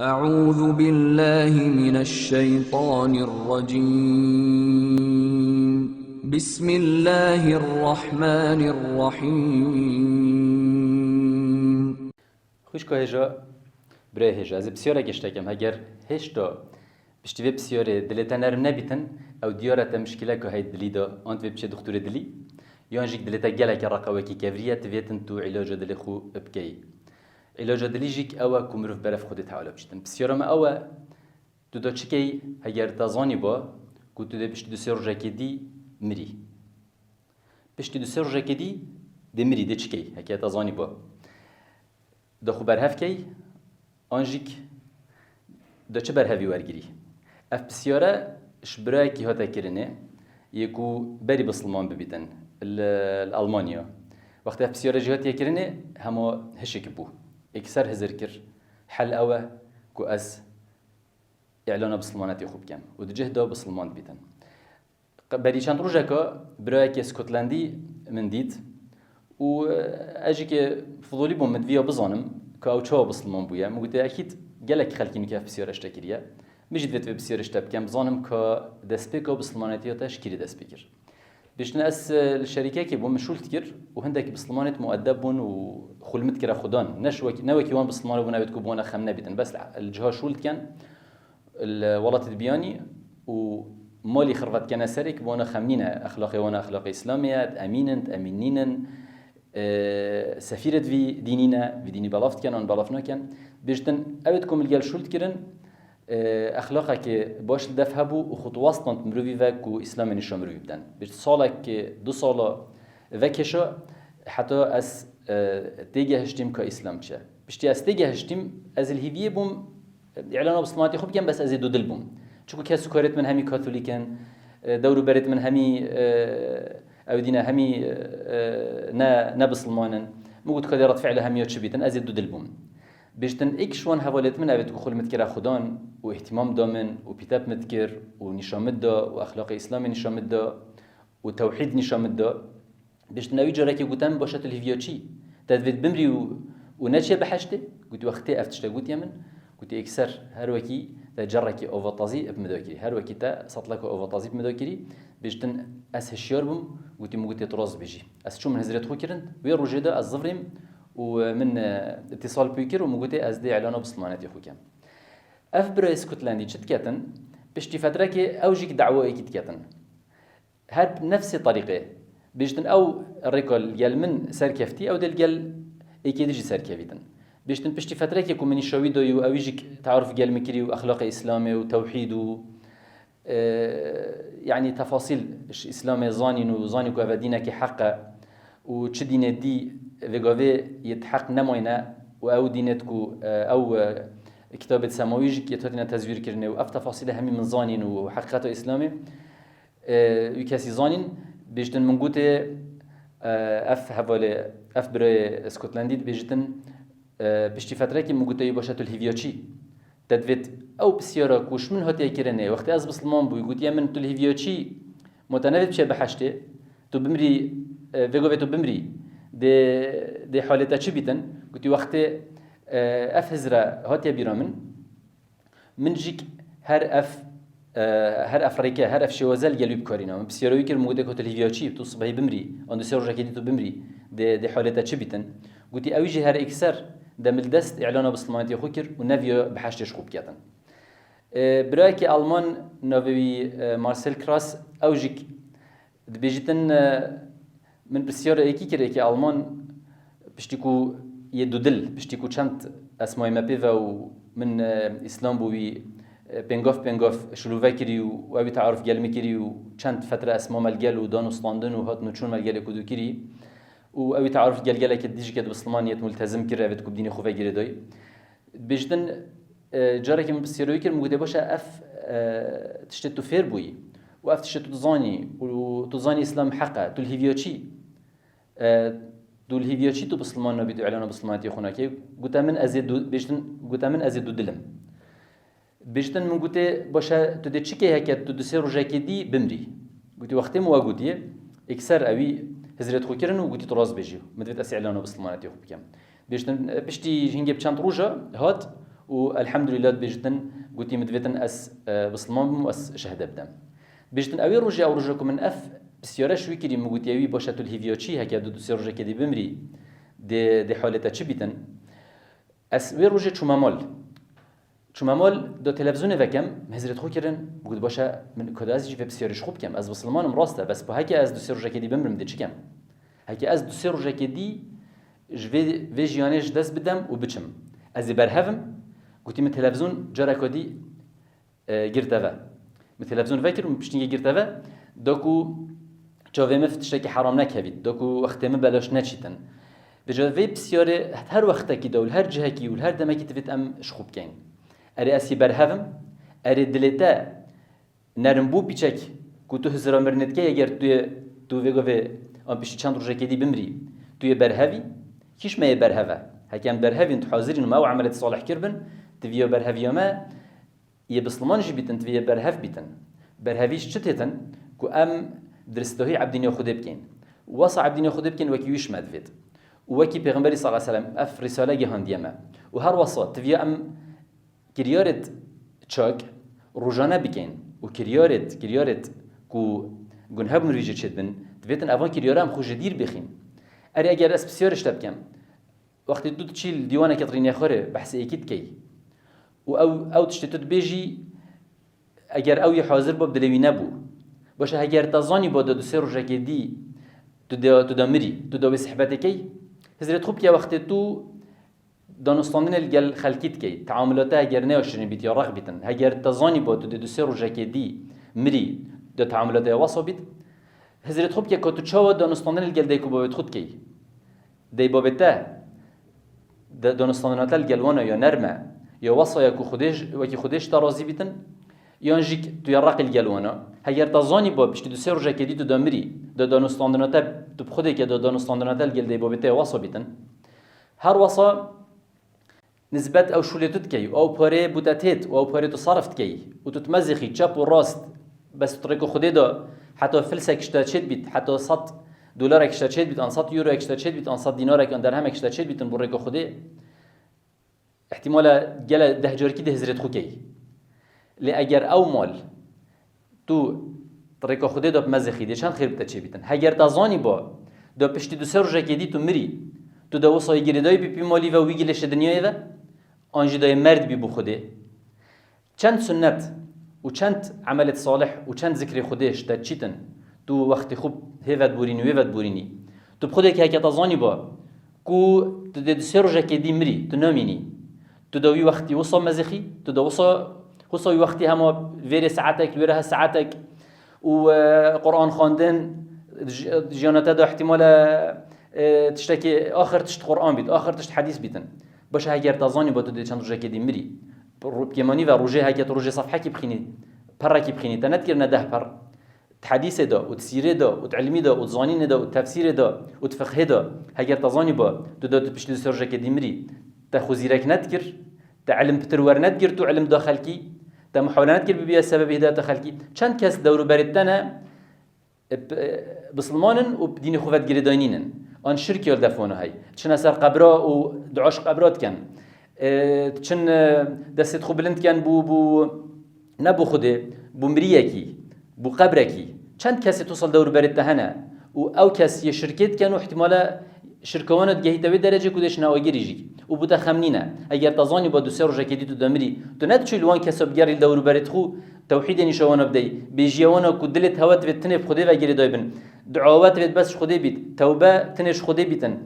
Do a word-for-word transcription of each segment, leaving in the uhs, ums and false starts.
أعوذ بالله من الشيطان الرجيم. بسم الله الرحمن الرحيم. Xwişka hêja, birayê hêja, ez ê pisyarek ştekim. Heger hêşta piştî vê pisyarê dilê te nerm nebîtin, ew diyar e te mişkileka heyt dilî de, an divê biçê dixtûrê dilî, yan jî dilê te gelekî reqa wekî kevriye, divêtin tu îlaca dilê xwe bikeyî. Îlaca dilî jî ew e ku mirov berev Xwedê Teala biçîtin. Pisyara me ew e, tu da çi key heger te zanîba ku tu dê piştî du sê rojekê dî mirî? Piştî du sê rojekê dî dê mirî, dê çi key, heke te zanîba? Da xwe berhev key, an jî da çi berhevî wergirî? Ev pisyare ji birayekî hate kirinê, yê ku berî bisilman bibîtin li, li Almanya. Wextê ev pisyare jî hatiye kirinê, hema hişik bû. Êkser hizir kir. Hel ew e ku ez îlana bisilmanetê xwe bikim û di cih de bisilman dibîtin. Berî çend rojeka birayekê Skotlandî min dît û, e, ez jî ke fidolî bûm, min diviya bizanim ka ew çawa bisilman bûye. Min gotiye, ekîd gelek xelkî nûke ev pisyare ji te kiriye. Min jî divêt vê pisyare ji te bikem, bizanim ka destpêka bisilmanetiya te ji kîrê dest pê kir. Bêjtin ez, e, li şerîkekê bûm, min şûl dikir û hindek bisilmanêt muedeb bûn û xwe li min dikire xudan. Ne ji wekî, ne wekî wan bisilmane bûn, evêt ku bi wana xem nebîtin. Bes li, li ciha şûl dikin, li welatê dibiyanî û malî xirve dikene serê, ku bi wana xem nîne. Exlaqê wana exlaqê Îslamê ye, di emîn in, di emîn nînin. E, sefîrê di vî dînî ne, vî dînî belav dikin, an belav nakin. Bêjtin, evêt ku min li gel şûl dikirin, e, exlaqekê baş li dev hebû û xwe diwestand mirovî ve ku Îslamê nîşa mirovî biden. Bêjt salek, du sala vekêşa heta ez, e, têgehiştîm ka Îslam çi ye. Piştî ez têgehiştîm, ez li hîviyê bûm, îlana bisilmanetê xwe bikim, bes ez ê dudil bûm. Çiku kes û karêt min hemî katolîk in, e, dewr û berêt min hemî, e, ew dîne hemî, e, ne, ne bisilman in. Min got, ka dê redfîlê hemiya çi bîtin, ez ê dudil bûm. Bêjtin, êk ji wan hevalêt min evêt ku xwe li min dikire xudan û îhtîmam da min û pîte bi min dikir û nîşa min da û exlaqê Îslamê nîşa min da û tewhîd nîşa min da. Bêjtin, ewî carekê gote min, baş e tu li hîviya çî? Te divêt bimrî û, û neçiye biheştê? Gotî, wextê ev tişte gotiye min, gotî, êkser her wekî te cerekî ava tazî bi min da kirî. Her wekî te setleka ava tazî bi min da kirî. Bêjtin, ez hişyar bûm, gotî, min gotê tu rast dibêjî. Ez çûm hizrêt xwe kirin, wê rojê de ez zivrîm û, e, min, e, îtîsal pê kir û min gotê ez dê îlana bisilmanetê xwe kem. Ev birayê Skotlandî çi diketin? Piştî fetrekê ew jî dawayekî diketin. Her nefsê terîqê. Bêjtin ew rêka li gel min serkeftî, ew dê li gel êkê dî jî serkevîtin. Bêjtin piştî fetrekê ku min nîşa wî dayî û ewî jî tearuf gel min kirî û exlaqê Îslamê û tewhîd û, e, yanî tefasîl ji Îslamê zanîn û zanî ku ev e dînekî heq e û çi dînê dî vê gavê yê di heq nemayne û ew dînêt ku, e, ew, e, kitabêt semawî jî yê hatine tezwîr kirinê û ev tefasîlê hemî min zanîn û heqîqeta Îslamê. E, wî kesî zanîn, bêjtin min gotê, e, ev hevalê, ev birayê Skotlandî dibêjitin, e, piştî fetrekî min gotê, wî baş e tu li hîviya çî? Te divêt ew pisyara ku ji min hatiye kirinê, wextê ez bisilman bûyî, gotiye min tu li hîviya çî? Ma te nevêt biçe biheştê? Tu bimrî, e, vê govê tu bimrî, dê, dê halê te çi bîtin? Gotî wextê, e, ev hizre hatiye bîra min, Min jî her ev, e, her ev rêke, her ev şêwaze li gel wî bikarîna. Min pisyara wî kir, min gotê, ka tu li hîviya çî, tu sibehî bimrî, an du sê rojekê dî tu bimrî, dê, dê halê te çi bîtin? Gotî, ew jî her êkser dem li dest îlana bisilmanetê xwe kir û neviya bi heştê ji xwe biketin. E, birayekî Alman navê wî, e, Marcel Krass, ew jî Dibêjitin, e, min pirsyara êkî kir, êkê Alman, piştî ku yê dudil, piştî ku çend esmayê me pê ve û min, e, Îslam bû wî, e, pêngav pêngav şilûve kirî û ew wî tearuf gel min kirî û çend fetre esma me li gel û dan û standin û hatin û çûn me li gelê ku dû kirî û ew wî tearuf gel gelekê dijikê di bisilmaniyet multezim kir, evêt ku bi dînê xwe ve girêdayî. Bêjtin, e, carekê min pisyara wî kir, min gotê, baş e, ev, e, tiştê tu fêr bûyî û ev tiştê tu dizanî û tu dizanî Îslam heq e, tu li hîviya çî? E, tu li hîviya çî tu bisilman nabî, tu îlana bisilmanetiyê xwe nakî? Gote min ez ê du-, bêjtin, gote min ez ê dudil im. Bêjtin min gotê, baş e, tu dê çi key heke tu du sê rojekê dî bimrî? Gotî, wextê min we gotiye, êkser ewî hizrêt xwe kirin û gotî, tu rast bêjî. Min divêt ez îlana bisilmanetiyê xwe bikem. Bêjtin, e, piştî hingê bi çend roja hat û elhamdulillah dibêjitin, gotî min divêtin ez, e, bisilman bim û ez şehde bidim. Dibêjitin ew ê rojê, ew roja ku min ev pisyare ji wî kirî, min gotî wî baş e, tu li hêviya çi, heke du, du sê rojekê dî bimrî, dê, dê halê te çi bîtin? Ez wê rojê çûme mal. Çûme mal, da televîzyonê vekem, hizrêt xwe kirin, got baş e, min ka da ez jî vê pisyarê ji xwe bikem. Ez bisilman im, rast e, bes bu heke ez du sê rojekê dî bimrim, dê çi kem? Heke ez du sê rojekê dî ji vê, vê jiyanê ji dest bidem û biçim, ez ê berhev im? Gotî min televîzyon careka dî, e, girteve. Min televîzyon vekir û min piştî girteve, da ku çavê min tiştekî heram nekevît, da ku wextê min belaş neçîtin. Vêca vê pisyarê her wextekî de û li her cihekî û li her demekî divêt em ji xwe bikeyn. Erê ez yê berhev im? Erê dilê te nerim bû pîçek ku tu hizira mirinê dikey, eger tu yê, tu vê gavê an piştî çend rojekê dî bimrî, tu yê berhevî? Kîş me yê berhev e? Heke em berhevîn, tu hazirîn û me ew emelê salih kiribin, tu vî ya berheviya me yê bisliman jî bîtin, tu vî yê berhev bîtin. Berhevî ji çi têtin? Ku em diristahî ebdîniya Xwedê bikeyn. Wesa ebdîniya Xwedê bikeyn wekî wî ji me divêt. Û wekî Pêxemberî sallallahu aleyhi ve sellem ev rîsale gihandiye me. Û her wesa tu vî ya em kiryarêt çak rojane bikeyn û kiryarêt, kiryarêt ku gunhe bi mirvî jê çêdibin, divêtin evan kiryara em xwe ji dîr bixîn. Erê eger ez pisyarê ji te bikem, wextê tu diçî li dîwanekê dirînê xwe rê behsê êkî dikey û ew, ew tiştê tu dibêjî, eger ew yê hazir bû, bi dilê wî nebû. Baş e, heger te zanî ba da du sê rojekê dî tu de, tu de mirî, tu da wê sihbetê key? Hizrêt xwe bike wextê tu danûstandinê li gel xelkî dikey, teamulata heger ne ya şirîn bît ya rex bîtin, heger te zanî ba tu dê du sê rojekê dî mirî, da teamulata ya wesa bît, hizrêt xwe bike ka tu çawa danûstandinê li gel dayik û bavêt xwe dikey? Dayik bavê te, de, danûstandina te li gel wana ya nerm e, ya wesa ya ku Xwedê ji, wekî Xwedê ji te razî bîtin, yan jî tu ya reqî li gel wana? Heger te zanî ba piştî du sê rojekê dî tu da mirî, da danûstandina te, tu bi Xwedê ke da danûstandina te li gel dayik bavê te ya wesa bîtin, her wesa nisbet ew şûlê tu dikey û ew parê bû te têt û ew parê tu sarif dikey û tu dimezixî çep û rast, bes tu rêka Xwedê da, heta filsek ji te çêdibît, heta sed dolarek ji te çêdibît, an sed euroyek ji te çêdibît, an sed dînarek an derhemek ji te çêdibîtin bo rêka Xwedê, îhtimala gele deh carkî dê hizrêt xwe key. Lê eger ew mal tu di rêka Xwedê de bi mezixî, dê çend xêr bi te çêbîtin. Heger te zanî ba, da piştî du sê rojekê dî tu mirî, tu de wisa yê girêdayî bî pî malî ve û wî gilê şê dinyayê ve, an jî dayê merd bî bo Xwedê. Çend sunnet û çend emelêt salih û çend zikrê Xwedê ji te çîtin, tu wextê xwe hê vedborînî, wê vedborînî. Tu bi Xwedê ke heke te zanî ba, ku tu dê du sê rojekê dî mirî, tu namînî. Tu da wî wextî wisa mezixî, tu da wisa, wisa wî wextî hema vêrê saetek, wêre he saetek û, e, Quran xwendin, ji-, jiyana te da ihtimale, e, tiştekê axir tişt Quran bît, axir tişt hedîs bîtin. Baş e, heger te zanî ba tu dê çend rojekê dî mirî. Ro-, pêmanî ve rojê heke tu rojê sefhekî bixînî, perekî bixînî, te nedikirine deh per. Di hedîsê de û di sîrê de û di ilmî de û di zanînê de û di tefsîrê de û di fiqhê de, heger te zanî ba, tu de tu piştî du sê rojekê dî mirî, te xwe zîrek nedikir, te ilim pitir wernedgir, tu ilim da xelkî, te muhawele nedikir bibiye sebebê hidayeta xelkî. Çend kes dewrûberê te ne, e, p-, e, bisilman in û dînê xwe vedigirêdayî nînin. An şirk ya li def wana hey. Diçine ser qebra û dua ji qebra dikin. E, diçin, e, destê xwe bilind dikin bo, bo, ne bo Xwedê, bo miriyekî, bo qebrekî. Çend kesê tu sal dewr berê te hene û ew kes yê şirkê dikin û ihtimale şirka wana digehîte wê derecê ku dê çine agirî jî. Û bo te xem nîne. Eger te zanî ba du sê rojekê dî tu de mirî, tu ne diçûyî li wan kesa bigerî li dewr berê xwe tewhîdê nîşa wana bidey. Bêjiya wana ku dilê te hewe divêt tinê bi Xwedê ve girêdayî bin. Dua we divêt bes ji Xwedê bît. Tewbe tinê ji Xwedê bîtin.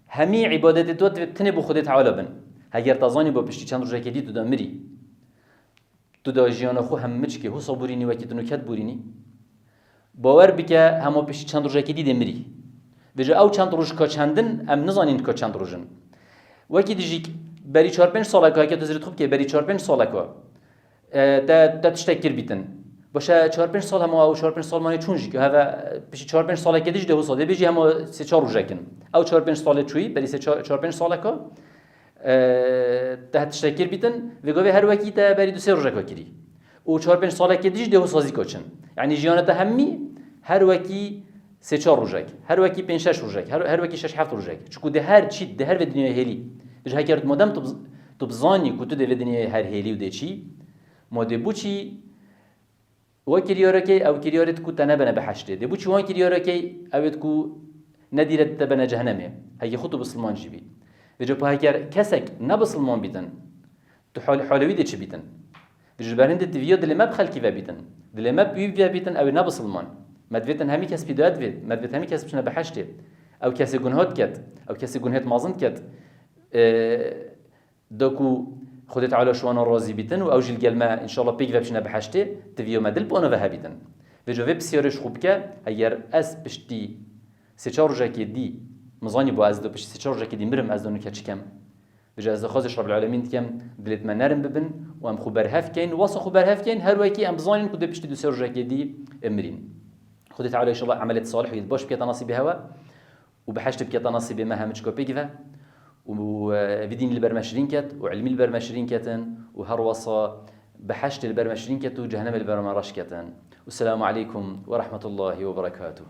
Hemî îbadetê tu divêt tinê bo Xwedê Teala bin. Heger te zanî ba piştî çend rojekê dî tu de mirî, tu de jiyana xwe hem miçkê, husa borînî wekî tu nuket borînî. Bawer bike, hema piştî çend rojekê dî dê mirî. Vêca ew çend roj ka çendin, em nizanîn ka çend roj in. Wekî dijîk berî çar pênc saleka, heke tu hizrêt xwe bikê, berî çar pênc saleka, e, te, te tiştek kir bîtin. Baş e, çar pênc sal hema ew çar pênc sal manê çûn jî, heve, e, piştî çar pênc salekê dî jî dê wisa dê bêjî hema sê çar rojek in. Ew çar pênc salê çûyî, berî sê çar, çar pênc saleka, e, te tiştek kir bîtin, vê gavê her wekî te berî du sê rojeka kirî. Û çar pênc salekê dî jî dê wisa zî ka çin. Yanî jiyana te hemî her wekî sê çar rojek, her wekî pênc şeş rojek, her, her wekî şeş heft rojek. Çiku dê her çît, dê her vê dinyayê hêlî. Vêca heke tu madem tu, Tu bizanî ku tu dê vê dinyayê her hêlî û dê çî, ma dê biçî we kiryarekê, ew kiryarêt ku te nebene behiştê. Dê biçî wan kiryarekê, ew êt ku nedîre te bene cehenemê. Hekî xwe tu bisilman jî bî. Vêca pa heker kesek ne bisilman bîtin, tu hal, halê wî dê çi bîtin? Vêca ji ber hindê tu viya dilê me bi xelkî ve bîtin. Dilê me bi wî ve bîtin, ew ê ne bisilman. Me divêtin hemî kes pîdayet vê, me divêt hemî kes biçine behiştê. Ew kesê gunhat ket, ew kesê gunhêt mazin ket. Ee, da ku Xwedê Teala ji wana razî bîtin û ew jî li gel me înşallah pêk ve biçine behiştê, tu viya me dil bi wana ve hebîtin. Vêca vê pisyarê ji xwe bike, heger ez piştî sê çar rojekê dî, min zanî bo ez do piştî sê çar rojekê dî mirim, ez do nûke çi kem? Vêca ez daxwazê ji Rabbil Alemîn dikem, dilêt me nerm bibin û em xwe berhev kein, wasa xwe berhev kein, her wekî em bizanîn ku dê piştî du sê rojekê dî, e, mirîn. Xwedê Teala înşallah emelêt salih û yêt baş bikete nasîbê hewe û behiştê bikete nasîbê me hemiçka pêk ve û, e, vî dîn li ber me şirîn ket û ilmî li ber me şirîn ketin û her wasa behiştê li ber me şirîn ket û cehenemê li ber me reş ketin. Wesselamu aleykum ve rahmetullahi ve berekatuh.